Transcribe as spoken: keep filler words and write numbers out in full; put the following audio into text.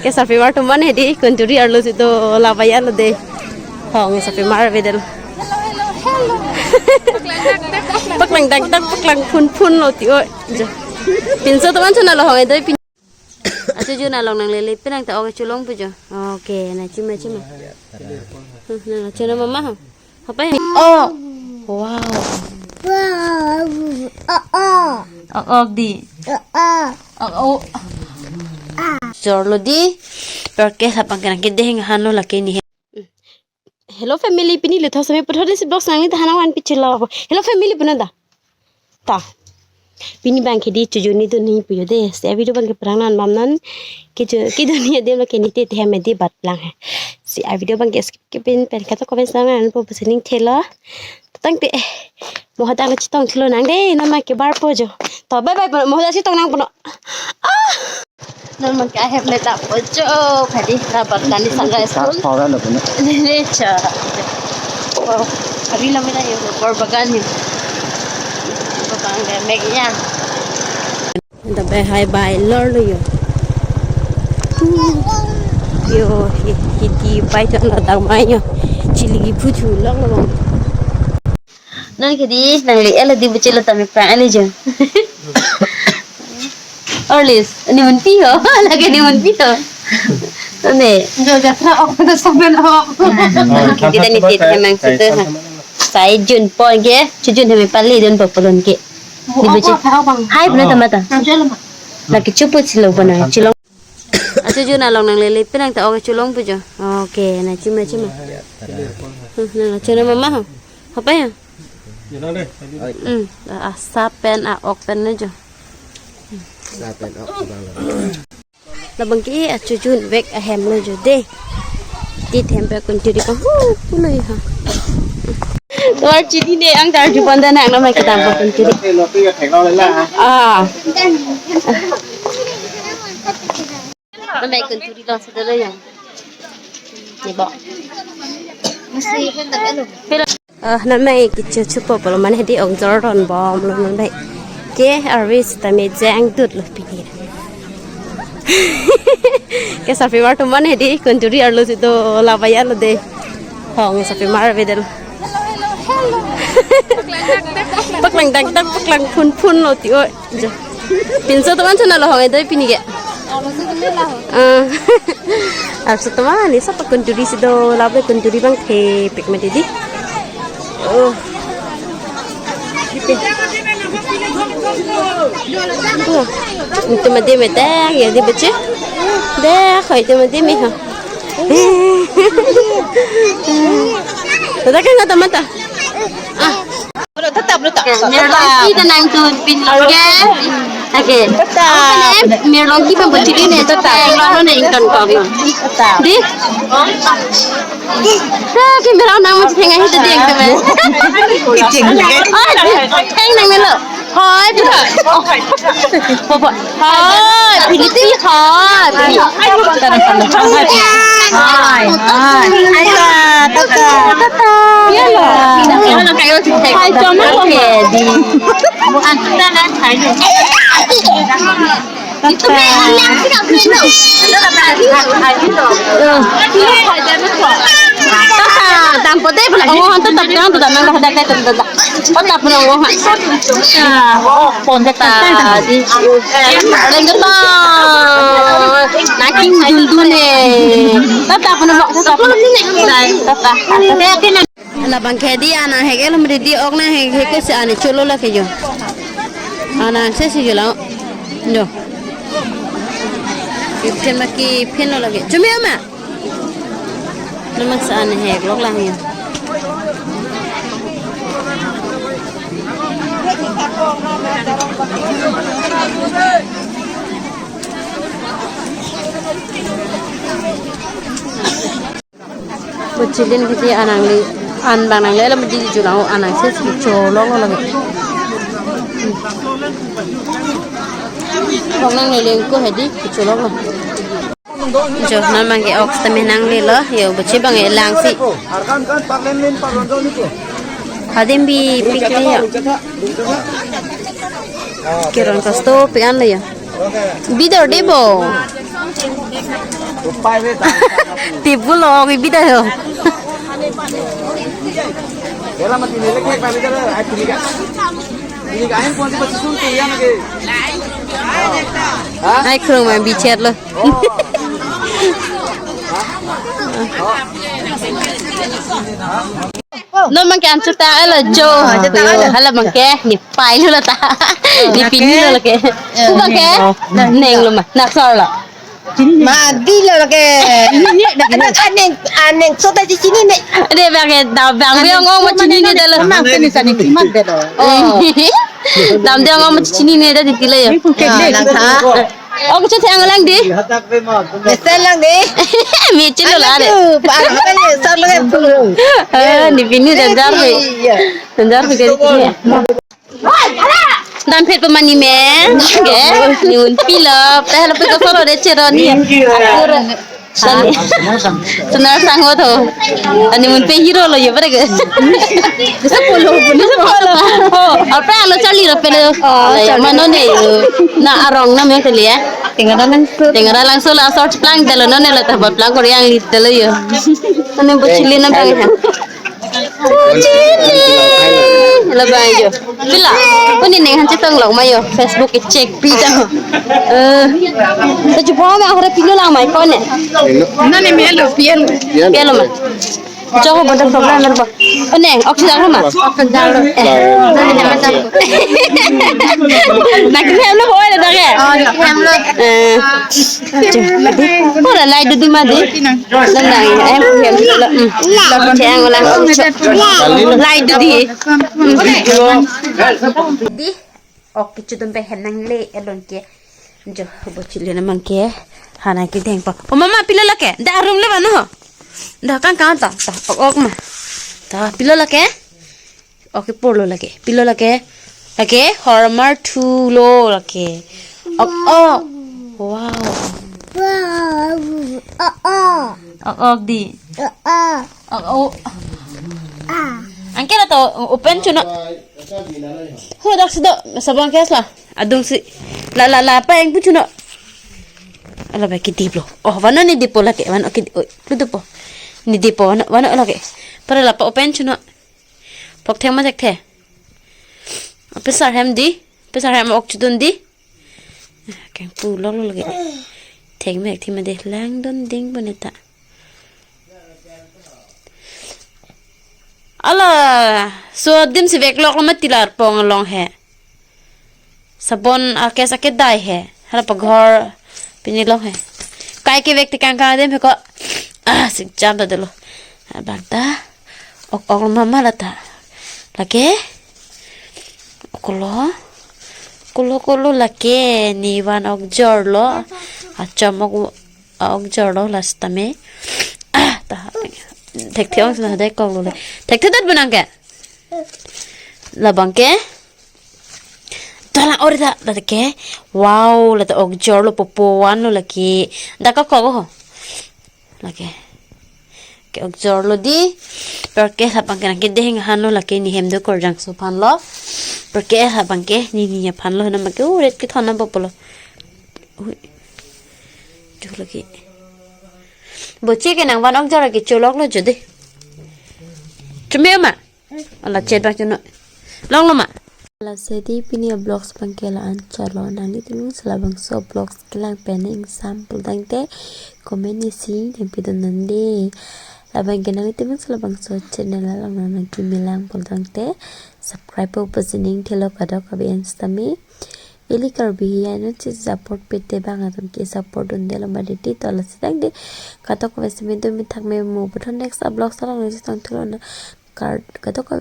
Ke sarpi mar atum an hedi kunturi arlo si do, labaya lo de. Hong sarpi mar avedetlo. Paklang dakdak, paklang phunphun lo ti oi. Jo. Pinso atum an chona lo hong edo pin. Achu jun along nanglele penang ta ok cholong pu jo. Okay, na chima chima. Hmm, na chona mama ho. Apa ya? Oh. Wow. Wow. Oh, oh. Ok, ok di. Oh, oh. Ok, oh. Ah. Jorlo di. Perke sapang kenang kedeheng hano lake ni. Hello family, pini le thosame puthot isi vlogs nangli ta hana wan pichilo. Hello family puna da. Ta. Pini bang ke di chojun ni dun ni puyo de. Si a video bang ke prang nan bam nan. Ke jo, ke dun ni adem lo ke ni te te hame di bat lang he. Si a video bang ke skip ke pin pen kato comment sang nan po pusi ning thelo. Tang te, eh, mohadak lo chetong thelo nang de, non ma ke bar po jo. To bye bye po, mohadak chetong nang po no. Ah! Non ma ke ahem le ta po jo, phadi na bat kani sunrise school. Pau ra lo po no. Ne, ne, cha. Oh, abhi lo mera ye, bor bagan hi. Bagan de mek ya. Dak bai hai bai lor lo yo. Yo, hi, hi di bai ton lo dak mai yo. Chili ki phuchu lok lo bang. Non ke di, nangli elo di buchilo tame prang elo jo. Orlis, ni mun pi ho, lagi ni mun pi ho. Ne. Jo jatra ok pada saben ok. Kita ni tit hemang situ ha. Sai jun po ke, chojun heme pali dun po polon ke. Di buchi. Hai, bro, tamata. Lagi chuput silo bana, chulong. Achu jun along nanglele penang ta ok cholong pu jo. Okay, na chima chima. Hmm, na chona mama ho. Apa ya? Hmm, a sa pen a ok pen na jo. Sa pen ok bang lo. Labang ke achu jun vek ahem lo jo de. Ti them pe kunturi pa hu pulo ha. Tor chidi ne ang tar ju pon da nang na mai kedam pa kunturi. Ah. Na mai kunturi lo sa da lo ya. Ni bo. Ah, non mai kichu chupo pulo mane hedi ok jor ron bom lo non mai. Ke arvi sitame jeng dut lo pini. Ke sarpi mar atum an hedi kunturi arlo si do, labaya lo de. Hong sarpi mar avedetlo. Paklang dakdak, paklang phunphun lo ti oi. Jo. Pinso atum an chona lo hong edo pini ke. Arloso atum an la ho. Ah. Arloso atum an ni sapa kunturi si do, labe kunturi bang thepik mati di. Oh. Oh. Itu mati mete ya di bache. Deh, koi itu mati mi ha. Tata kan kata mata. Ah. Mirlongki ta nangtun pin longke. Oke. Mirlongki pambuchili ne, tata. Lo ne ington kong. Di. Ta ke mirlong nang mesti thenga hita di yang temen. Kicing. Oh, di. Theng nang melo. Hoi, pura. Papa. Hoi, pili pi hoi. Hoi, hoi. Tata, tata. Ya lo. Hai, cuma. Oke, di. Itu memang yang tidak perlu. Tata, tampo te pun ongo han tata, tata nang dah dah tata. Kota pulang wong. Pon kata di. Lengketa. Naking jundu ne. Tata pulang wong. Tata pulang ne. Tata. Labang ke di anang hek elo mri di ok nang hek hek si ane cholo la ke jo. Anang se si jo la. Jo. Ipchen ma ki phen lo lagi. Chumi ama. Naman saan hek lok lang ya. Buchilin kiti anang le, an bang nang le, alam di julang anang se si cholong lo lagi. Kong nang le lengko hedi cholong lo. Jo, non bang ke ok sitame nanglelo, yo, buchi bang e lang si. Adim bipik le yo. Kiron kasto pian le yo. Bidor de bo. Table lo, ibi da yo. Era mati nilek ke pamita ai pilika. Pilika ain pon si pasusun tu ya nake. Ha? Ai krung ma bichet lo. Oh. Ha? Oh. Non abangke anchot ta elo jo. Anchot ta elo. Hala abangke ne pai lo ta. Ne pini lo ke. Pu abangke. Neng lo ma. Naksar lo. Ma di lo ke. Anak aneng aneng so ta chini ne. Ade abangke da abang biong ong ma chinine det lo. Mang tini sani kimat det lo. Oh. Dam biong ong ma chinine det titi lo yo. Nang tha. Ong chethang lang di. Mesen lang di. Mi chin lo la de. Aduh, pa, apa ni? Sar lo kan pulung. Eh, ne pini danjar he. Iya. Danjar he ke. Dam phet pemani me. Ke. Ne un pilo. Teh lo pe ko solo de chero ni. Akur. Sani. Sonar sangho tho. Ani mun pe hero lo yo pada ke. Bisa polo, bisa polo. Oh, apa lo Charlie lo pelo. Oh, ya, Charlie. Mano ne yo. Na arong na me teli ya. Tengara langso. Tengara langso la sort plang telo non ne la ta bot plang Korean lit telo yo. Ane bo chili na bang ya. Chili. La bang yo. Pila. Ko ne neng han chetong lo ma yo. Facebook ke check pi ta. Eh. Ta chupo ma hore pilo lang mai ko ne. Na ne melo pian. Pian lo ma. Joko bodo problem lo ba. O neng, oxygen lo ma. Oxygen lo. Eh. Nak hem lo boy lo dah ke? Oh, nak hem lo. Eh. Ora lai dudu ma di. Nang nang em hem lo. Hmm. Cheng ulang. Lai dudu. Hmm. Di. Ok, kechudun pen hem nangle along ke. Jo, bo chili na abangke. Hana kedeng po. O mama pilo lake. Da arum le ba no. Da kang kang ta. Ta ok ok ma. Ta pilo lake. Ok, porlo lake. Pilo lake. Lake hormar thu lo lake. Ok ok. Wow. Wow. Oh, oh. Ok ok di. Oh, oh. Ok ok. Ah. Angke la to open chuno. Ho dak sido sabang kes la. Adung si. La la la pa eng pu chuno. Ala ba kidip lo. Oh, vano ne dipo lake. Vano kidip. Oi, lu dipo. Ne dipo vano vano lake. Para la pa open chuno. Pok thek ma thekthe. Pesar hem di. Pesar hem ok chudun di. Keng pu lok lo lake. Thek mek thima de langdun ding boneta. Ala, so adim si vek lok lo mati la arpong along he. Sabon akes akedai he. Hala paghor pini long he. Kai kevek ti kang kang adim he ko. Ah, sik jam ta dolo. Abang ta. Ok ok lo mama la ta. Lake. Kolo. Kolo kolo lake. Ne van ok jor lo. Achom ok, ok jor lo la sitame. Ah, ta. Thekthe ong sina dai kok lo le. Thekthe det bonang ke. La abangke. Tola ori ta, la ke. Wow, la ta ok jor lo popo van lo lake. Da ka kok ho. Lake. Ke ok jor lo di. Perke la abangke nang kedeng han lo lake ne hem do Korjangso aphan lo. Perke la abangke ne ne aphan lo na abangke uret kethon na popo lo. Ui. Jo lake. Bo che ke nang van ok jor ke cholok lo jo de. Chumi ma. Ala chet bak chuno. Long lo ma. Lasi di pini a vlogs abangke la-an chot lo, nanglitum si labangso vlogs kelang pen ingsam pulo tangte comment isi nangpidun nang de. Labangke nanglitum si labangso channel along nang kimi lang pulo tangte subscribe pu pusi ning thelo kadokave an sitame. Ili Karbi hi anon si support pete bang atum ke support dun de lo ma de ti to lasi tang de. Kadokave sitame dun mi thak me mo puthot next a vlogs along nang chetong thulo na. Kar-, kadokave.